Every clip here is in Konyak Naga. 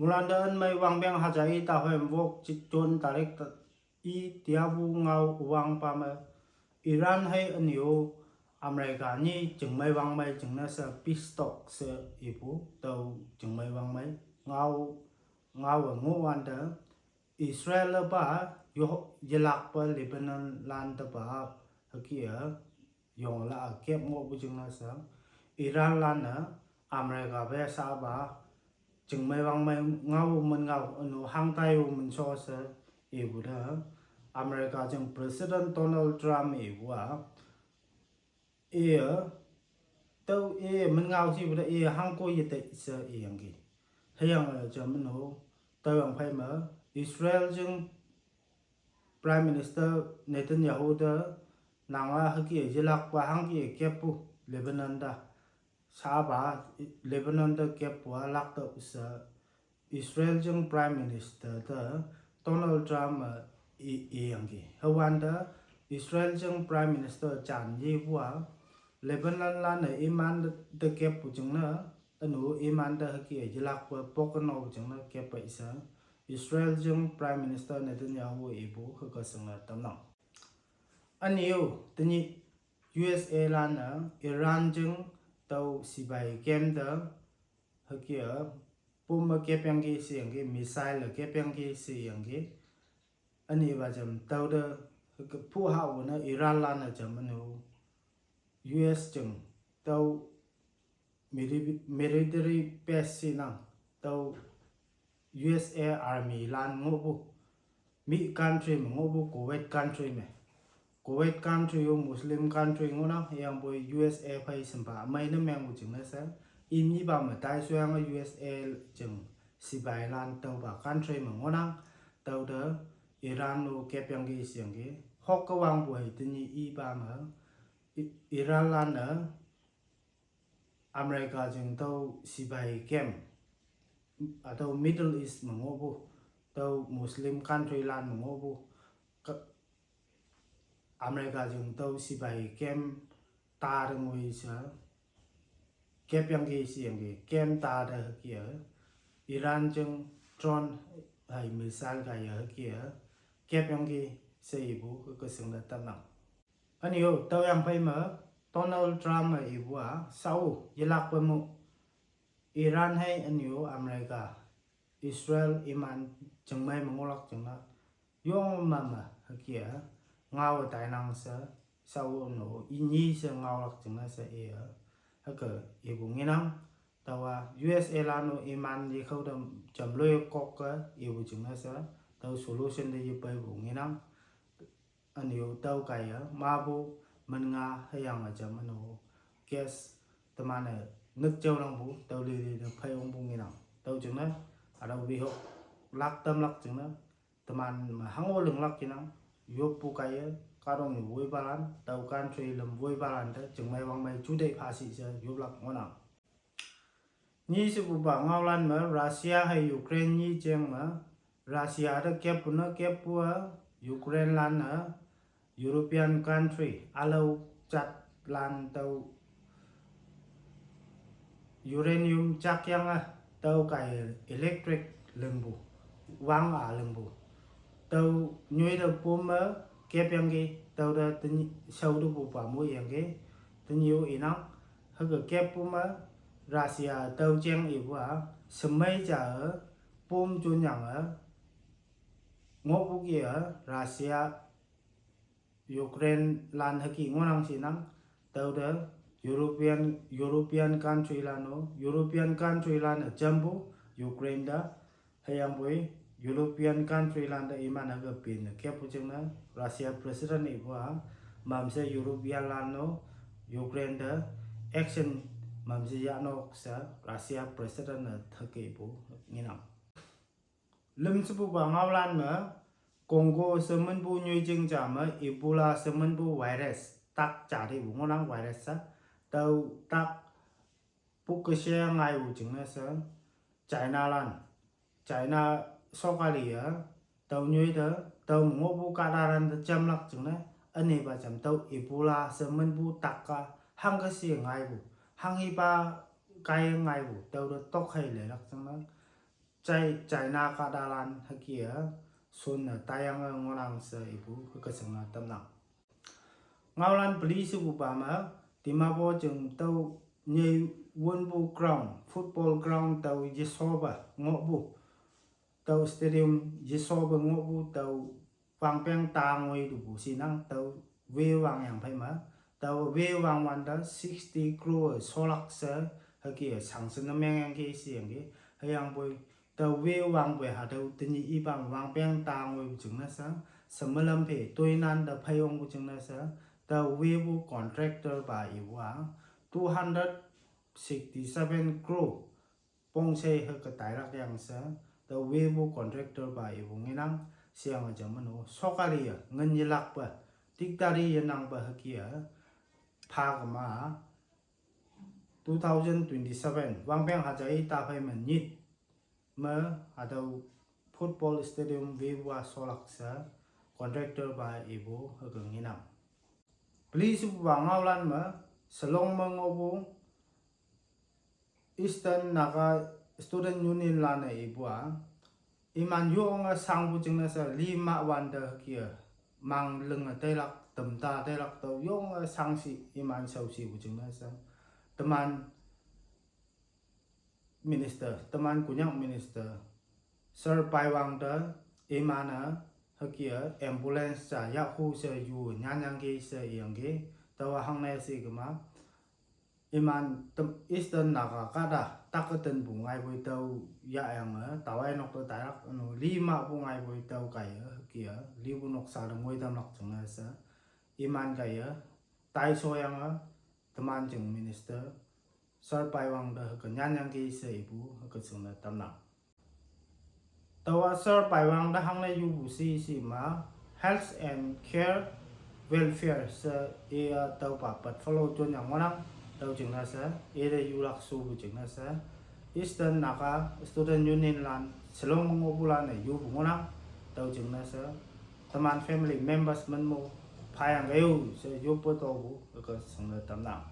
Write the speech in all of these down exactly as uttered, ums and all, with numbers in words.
Mulan da en mei wang beng haja i ta hoi wok chit chon tarik ta i tiabu ngau wang pa me Iran hei aniu America ni chingmei wang mei chingna sa peace talk se ibu tau chingmei wang mei ngau ngau ngu wan da Israel ba yo yelak pa Lebanon lan da ba hakia yong la a kep ngo bu jingna sa Iran lan na America be sa ba jingmei wang mei ngau men ngau anu hang tai u men so sa ibu da America jing President Donald Trump ibu a iya tau iya men ngau si bu da iya hang ko iya te sa iya yang ki hayang a jam anu tau yang pai ma Israel jing Prime Minister Netanyahu da nang a haki yelak pa hang ki kep pu Lebanon da sa ba Lebanon da kep pu a lak da sa Israel jing Prime Minister da Donald Trump a i i yang ki hawan da Israel jing Prime Minister chan yi bu a Lebanon lan na iman da kep pu jingna anu iman da haki yelak pa pok no jingna kep pa isa Israel jing Prime Minister Netanyahu ibu haka sangna tamnang. Aniu tani U S A lan na Iran jing tau sibai kem da hakia pum ma kep yang ki si yang ki missile kep yang ki si yang ki ani ba jam tau da haka pu ha wu na Iran lan na jam anu U S jing tau mili- military base si nang tau U S A army lan ngo bu mi country me ngo bu Kuwait country me Kuwait country yo Muslim country ngo nang yang bu U S A pai semba mai na meng bu jingna sa imi ba ma tai so yang U S A jing sibai lan tau ba country me ngo nang tau da Iran lo kep yang ki si yang ki hok ka wang bu hai tani i ba ma I- Iran lan na America jing tau sibai kem atau Middle East ma ngo bu tau Muslim country lan ma ngo bu ka- America jing tau sibai kem ta da ngui sa kep yang ki si yang ki kem ta da hakia Iran jing drone hai missile ka ya hakia kep yang ki sa ibu ka sing da tamnang. Aniu tau yang pai ma Donald Trump a ibu a sau yelak pa mu Iran hei aniu America Israel iman jingmei mengulak jingna yong mama hakia ngau tai nang sa sau no ini sa ngau lak jingna sa iya haka ibu nginang tawa U S A lanu iman ye khau da jam lo ye kok ka ibu jingna sa tau solution da ye pai bu nginang aniu tau kaya ma bu men nga hayang a jam anu gas teman a ngut jau lang bu tau li li da pai ong bu nginang tau jingna ada wi hok lak tam lak jingna teman ma hang o ling lak kinang yop pu kaya karong ni woi balan tau country lam woi balan da jingmei wang mei judai phasi sa yop lak ngonang. Ni si bu ba ngau lan ma Russia hai Ukraine ni jeng ma Russia da kep pu na kep pu a Ukraine lan na European country alau chat lan tau uranium chak yang a tau kai electric lengbu wang a lengbu tau nyoi da pum a kep yang ki tau da tani sau da bu pa mu yang ki tani u inang haka kep pum a Russia tau jeng ibu a semai ja a pum jun yang a ngo bu ki a Russia Ukraine lan haki ngonang sinang tau da European European country lano European country lan a jambu Ukraine da hayang bui European country lan da iman haka pin kep pu jingna Russia president ibu a mamse European lano Ukraine da action mamse ya nok sa Russia president na thake ibu nginang. Lum sebu ba ngau lan ma Congo semen bu nyui jing ja ma Ebola semen bu virus tak ja di bu ngonang virus sa tau tak pu ke se ngai bu jing na sa China lan China sokali ya tau nyui da tau ngo bu ka da ran da jam lak jing na ane ba jam tau Ebola semen bu tak ka hang ka si ngai bu hang i ba kai ngai bu tau da tok hai le lak jing na Chai China kahtalan hüke-e shonne tayange ngohnang she ipu hüke shingne tamnang. Ngaolan peli shepupa me, Dimapur jing tüo nyei wünpu ground, football ground tao yeshope ngohpu, tüo stadium yeshope ngohpu tüo wangpeng ta ngoi tupu shinang tüo we wangyang phei me, tüo we wangwante sixty crore sholak she hüke-e sanction ne mengyangki sheyangki. Hüyangpoi tüo we wangpoi hatüo tenyih ipa me wangpeng ta ngoipu jingne she, shemelam phei toinan te phei ongpu jingne she, tüo wepu contractor pa ipu-a two hundred sixty-seven crore pongshei hüke tailak yang she, tüo wepu contractor pa ipu ngenang. Sheyange jam üno, sokali-e ngin yelakpe, diktari yenangpe hüke-e, pha kema, two thousand twenty-seven wangpeng haja i ta phei me nyit me hatüo football stadium wepu-a sholak she contractor pa ipu hüke ngenang. Peli shepupa ngaolan me, Shillong me ngohpu Eastern Naga Student Union lan-e ipu-a, iman yonge shangpu jingne she lima wante hüke-e, mang linge tailak, tamta tailak tüo yonge shangshi iman shaoshipu jingne she, teman minister, teman Konyak minister, Sir Paiwang te, iman-e, hüke-e ambulance ja yahhu she yu nyanyangki she iyangki. Taowa hangne she kema, iman tem Eastern Naga kahta tak-e tenpu ngaipoi tüo yahyange taowe nok te tailak üno, limapu ngaipoi tüo kaiye hüke-e lipu noksa te ngoi tamlak jingne she, iman kaiye taishoyange, teman jing minister, Sir Paiwang te hüke nyanyangki she ipu hüke shingne tamnang. Taowa Sir Paiwang te hangne yupu shi shi ma, Health and Care Welfare she iya tüopa pat follow jonyang ngohnang, tüo jingne she, ite yulak shupu jingne she, Eastern Naga Student Union lan, Shillong me ngohpulan-e yupu ngohnang, tüo jingne she, teman family members min mo phayangkei-o she yoppe topu hüke shingne tamnang.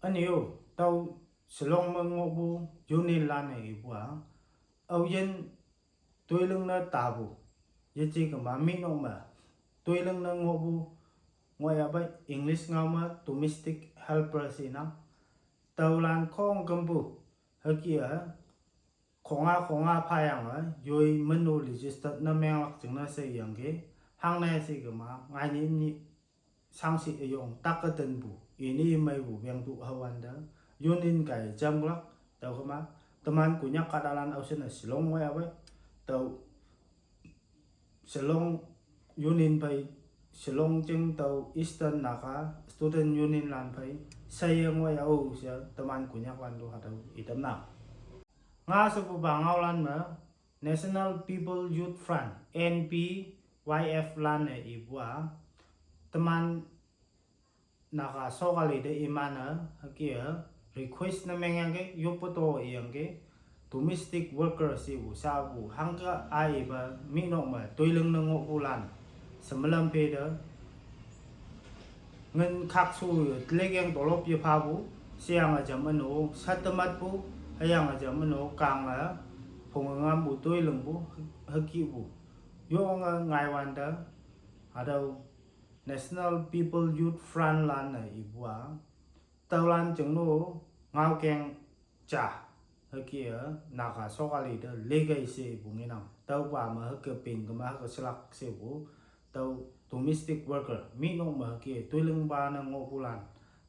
Üne-o, tüo Shillong me ngohpu Union lan-e ipu-a, aoyin toiling ne tapu, yeje kema mi nok me toiling ne ngohpu, ngohyahpei English ngao me domestic helper shinang. Tüolan khongkümpu hüke-e, khonga khonga phayange yoi min-o register ne menglak jingne she iyangki. Hangne she kema, ngai nyih nyih shangshi üyong tak-e tenpu, ini meipu wengtu hawante, Union kaiye jamlak, tüo kema, teman Konyak kahtalan aoshinne Shillong ngohyahpei, tüo Shillong Union phei, Shillong jing tüo Eastern Naga Student Union lan phei, sheye ngohyah-o she teman Konyaklan to hatüo itamnang. Nga shepupa ngaolan me, National People Youth Front, N P Y F lan-e ipu-a, teman Naga sokali te iman-e hüke-e request ne mengyangki, yoppe to iyangki, domestic worker shepu shapu hangke aipa mi nok me toiling ne ngohpulan, shemelam phei te ngin khakshu lekeng tolop yephapu, sheyange jam üno, shat tematpu, hüyange jam üno kange phonge ngampu toilingpu, hükepu yonge ngaiwante, hatüo National People Youth Front lan-e ipu-a, tüolan jingno ngaokeng ja hüke-e Naga sokali te lekei she ipu ngenang. Tüopa me hüke pin kema hüke shelak shepu, tüo domestic worker, mi nok me hüke toilingpa ne ngohpulan,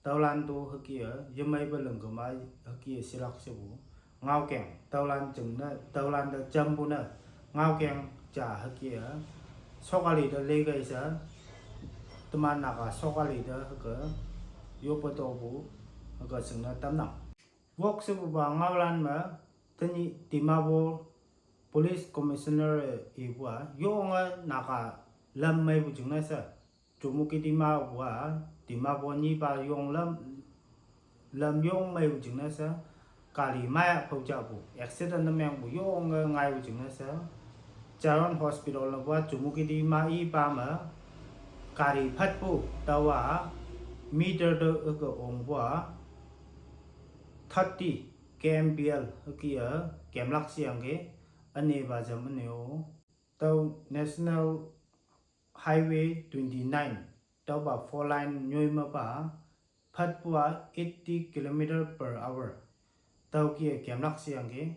tüolan to hüke-e yemeipe ling kema hüke-e shelak shepu, ngaokeng, tüolan jingne, tüolan te jampu ne, ngaokeng ja hüke-e sokali te lekei she, teman Naga sokali te hüke yoppe topu hüke shingne tamnang. Wok shepupa ngaolan me, tenyih Dimapur Police Commissioner ipu-a yonge Naga lam meipu jingne she, Chümoukedima pu-a Dimapur nyipa yong lam, lam yong meipu jingne she, gari maya phao japu accident ne mengpu yonge ngaipu jingne she, Charon Hospital ne pu-a Chümoukedima ipa me gari phatpu taowa meter te hüke ongpu-a thirty K M P L hüke-e kemlak sheyangki. Üne ba jam üne-o, tüo National Highway twenty-nine, tüopa four lane nyoi mepa, phatpu-a eighty kilometer per hour, tüoke kemlak sheyangki.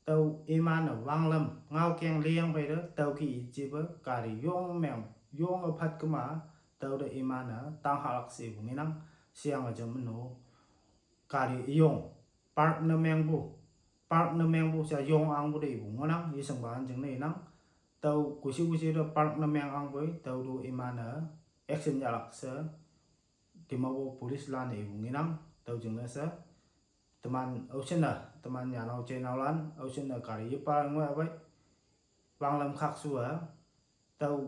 Tüo iman-e wanglam ngaokeng liyang peite, tüoke ijepe gari yong meng, yonge phat kema, tüote iman-e tanghahlak she ipu ngenang. Sheyange jam üne-o, gari yong, park ne mengpu, park ne mengpu sha yong angpu te ipu ngohnang, yeshingpa jingne inang. Tüo kushi kushi te park ne meng angpoi, tüote iman-e action yahlak she, Dimapur police lan-e ipu ngenang. Tüo jingne she, teman aoshinne, teman nyanao jeinaolan aoshinne gari yepa ngoi apei, wanglam khakshu-a, tüo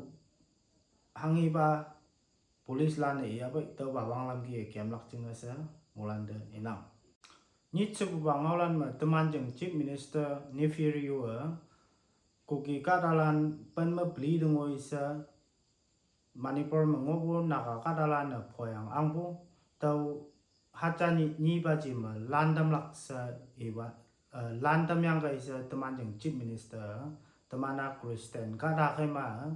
hanghepa police lan-e iyapei, tüopa wanglam ki kemlak jingne she, moilante inang. Nyit shepupa ngaolan me teman jing Chief Minister Neiphiu Rio-e, Kuki kahtalan pen me peli te ngoi she, Manipur me ngohpu Naga kahtalan-e phoyang angpu, tüo haja nyih nyipa ji me lan tamlak she iwa, eh, lan tamyangkei she teman jing Chief Minister, teman-a Christian kahta kei ma,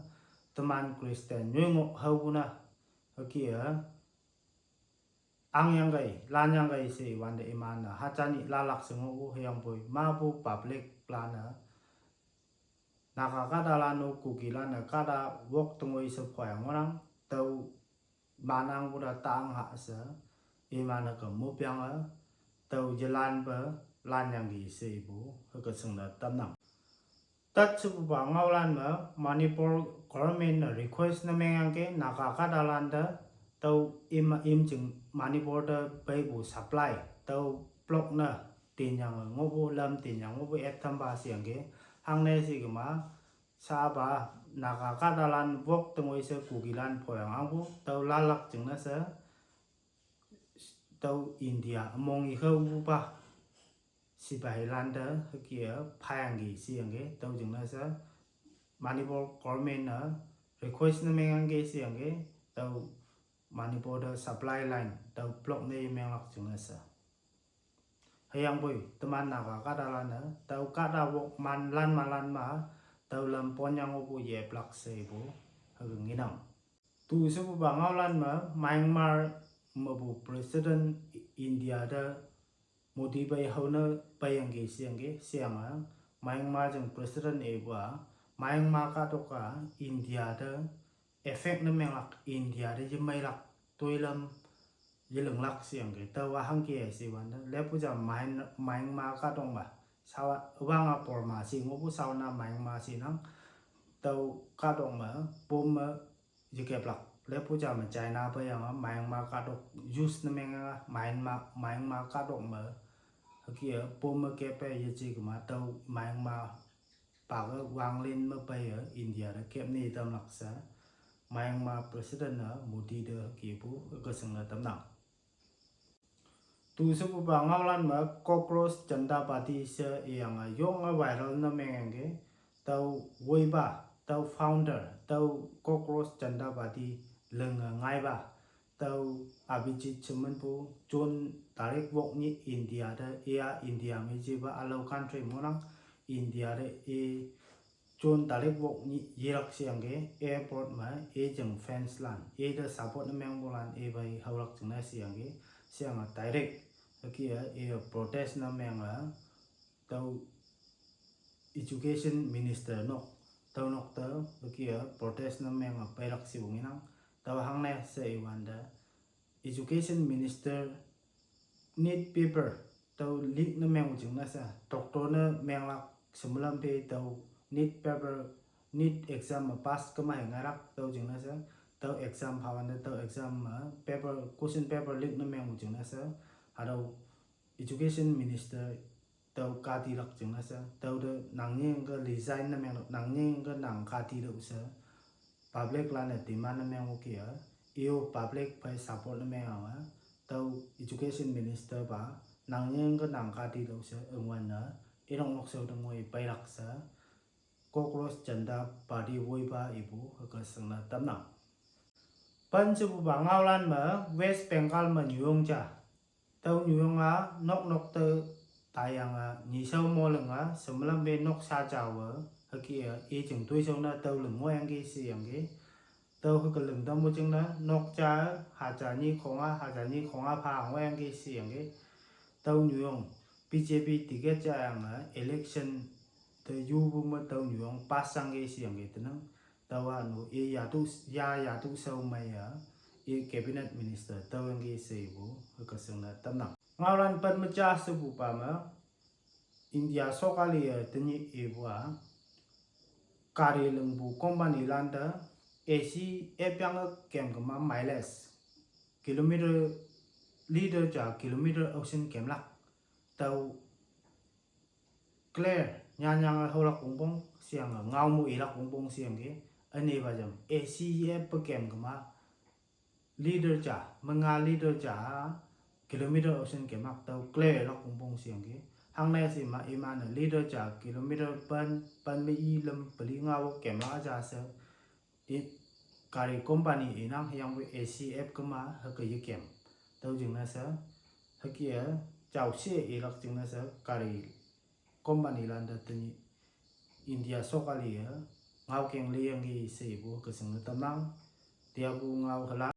teman Christian nyoi ngoh haopu na, hüke-a, angyangkei, lanyangkei she iwante iman-e haja nyih lalak she ngohpu hüyangpoi mapu public lan-e, Naga kahtalan-o Kukilan-e kahta wok te ngoi she phoyang ngohnang, tüo manangpu te tang ha she, iman-e ke mopyange, tüo yelanpe lanyangki she ipu hüke shingne tamnang. Tat shepupa ngaolan me, Manipur government-e request ne mengyangki Naga kahtalante, tüo im, imjing Manipur te peipu supply, tüo block ne, tinyange ngohpu lam tinyange ngohpu et tamba sheyangki, hangne she kema, shapa, Naga kahtalan wok te ngoi she Kukilan phoyang angpu, tüo lalak jingne she, tüo India ümong i haopupa, sipahilan te hüke-a phayangki sheyangki, tüo jingne she, Manipur government-e request ne mengyangki sheyangki, tüo Manipur te supply line, tüo block ne menglak jingne she. Hüyangpoi, teman Naga kahtalan-e, tüo kahta wok manlan malan ma, tüo lam ponyang ngohpu yeplak she ipu, hüke ngenang. Tu shepupa ngaolan me, Myanmar mepu President India te Modi pei haone peiyangki sheyangki, sheyange, Myanmar jing President ipu-a, Myanmar kahtok-a, India te effect ne menglak, India te yemeilak, toilam yelinglak sheyangki, tüowa hangke she iwante, leppu ja Myan-, Myanmar kahtok me, sawa, wanga Burma she ngohpu saona Myanmar she nang, tüo kahtok me, bomb me, yekeplak, leppu ja me China peiyange Myanmar kahtok use ne mengyange, Myanmar, Myanmar kahtok me, hüke-a bomb me keppe yeje kema tüo Myanmar pake wanglin me peiye India te kep ne tamlak she, Myanmar President-e Modi te hükepu hüke shingne tamnang. Tu shepupa ngaolan me Cockroach Janta Party she iyange yonge viral ne mengyangki, tüo woipa, tüo founder, tüo Cockroach Janta Party linge ngaipa, tüo Abhijeet Shyampu, June tarik wok nyih India te, iya India me jepa ülao country ngohnang, India te i June tarik wok nyih yelak sheyangki airport me, i jing fans lan, ite support ne mengpulan ipei haolak jingne sheyangki, sheyange direct, hüke-a, i protest ne menge, tüo education minister nok, tüo nok te, hüke-a, protest ne menge peilak shepu ngenang, tüo hangne she iwante, education minister NEET paper, tüo leak ne mengpu jingne she, doctor ne menglak shemelam phe tüo NEET paper, NEET exam me pass kema hei ngailak tüo jingne she, tüo exam phawante tüo exam me paper, question paper leak ne mengpu jingne she, hatüo education minister tüo katilak jingne she, tüote nangnyingke resign ne meng, nangnyingke nang katitüoh she, public lan-e demand ne meng oke-a, i-o public phei support ne meng-a, tüo education minister pa, nangnyingke nang katitüoh she, üngwünne, inok nokshao te ngoi peilak she, Cockroach Janta Party woipa ipu hüke shingne tamnang. Pen shepupa ngaolan me West Bengal me nyuyong ja. Tüo nyuyong-a nok nok te Taiyange nyishao molinge shemlam pe nok sha jawe, hüke-e i jing toishao ne tüo ling ngohyangki sheyangki. Tüo hüke ling tampu jingne nok ja, haja nyi khonga, haja nyi khonga pha ngohyangki sheyangki. Tüo nyuyong B J P ticket jayange election te yupu me tüo nyuyong pass shangki sheyangki tenang. Tüowa nu i yatu, ya yatu shao meiye, i cabinet minister tüoyangki shepu hüke shingne tamnang. Ngaolan pen me ja shepupa me, India sokali-e tenyih ipu-a, gari lingpu company lante A C epyange kem kema mileage, kilometer, liter ja kilometer aoshin kemlak. Tüo clear nyanyange haolak wongpong sheyange ngao mu ilak wongpong sheyangki. Ünepa jam A C ep pe kem kema liter ja, menga liter ja, kilometer aoshin kemlak tüo clear lak wongpong sheyangki. Hangne she ma iman-e liter ja kilometer pen, pen me i lüm peli ngao kemlak ja she, i, gari company inang hüyangpoi A C ep kema hüke yekem. Tüo jingne she, hüke-e, jao she ilak jingne she gari company lante tenyih India sokali-e ngaokeng leyangki shepu hüke shingne tamnang. Tiapu ngao hüla